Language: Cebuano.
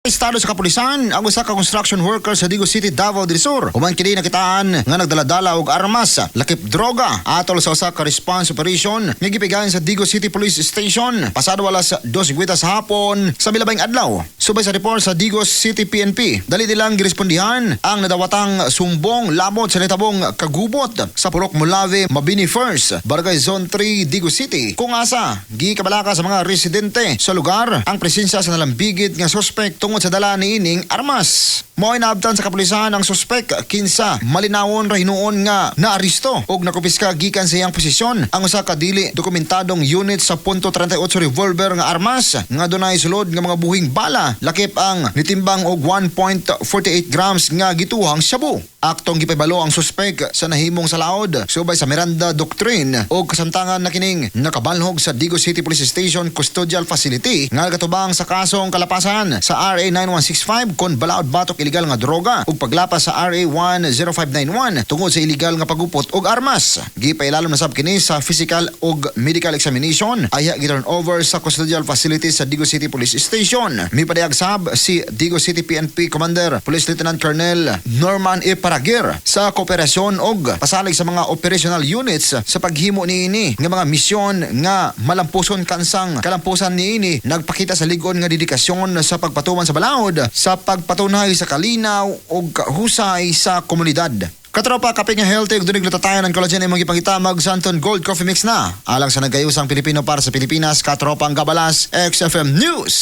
Estado sa kapulisan ang usa ka construction worker sa Digos City, Davao del Sur. Human kini nakitaan nga nagdaladala og armas, lakip droga, atol sa usa ka response operation nga gipigayon sa Digos City Police Station pasado alas 2:50 sa hapon sa milabing adlaw. Subay sa report sa Digos City PNP, dali nilang girespondihan ang nadawatang sumbong lamot sa nitabong kagubot sa Purok Molave, Mabini First, Barangay Zone 3, Digos City. Kung asa, gikabalaka sa mga residente sa lugar ang presensya sa nalambigit nga suspek tungod sa dala niining armas. Mo'y naabtan sa kapulisan ang suspek kinsa malinawon ra hinuon nga naaristo og nakumpiska gikan sa iyang posisyon ang usa ka dili dokumentadong unit sa .38 revolver nga armas nga dunay sulod nga mga buhing bala, lakip ang nitimbang og 1.48 grams nga gituhang shabu. Aktong gipahibalo ang suspek sa nahimong salaod subay sa Miranda Doctrine og kasamtangan na kining nakabalhog sa Digos City Police Station Custodial Facility nga katubang sa kasong kalapasan sa RA 9165 kon balaod batok illegal nga droga ug paglapas sa RA 10591 tungod sa illegal nga pagupot og armas. Gipailalom na sab kini sa physical ug medical examination ayha gi-turn over sa custodial facility sa Digos City Police Station. Mipadayag sab si Digos City PNP Commander Police Lieutenant Colonel Norman E. Paragir sa kooperasyon og pasalig sa mga operational units sa paghimo niini nga mga misyon nga malampuson kansang kalampusan niini nagpakita sa lig-on nga dedikasyon sa pagpatuman sa balaod sa pagpatunay sa kalinaw ug kahusay sa komunidad. Katropa, kape nga healthy ug dunay glutathione and collagen imong gipangita, mag Santon Gold Coffee Mix na. Alang sa nagkayusang Pilipino para sa Pilipinas, Katropa ang Gabalas, XFM News.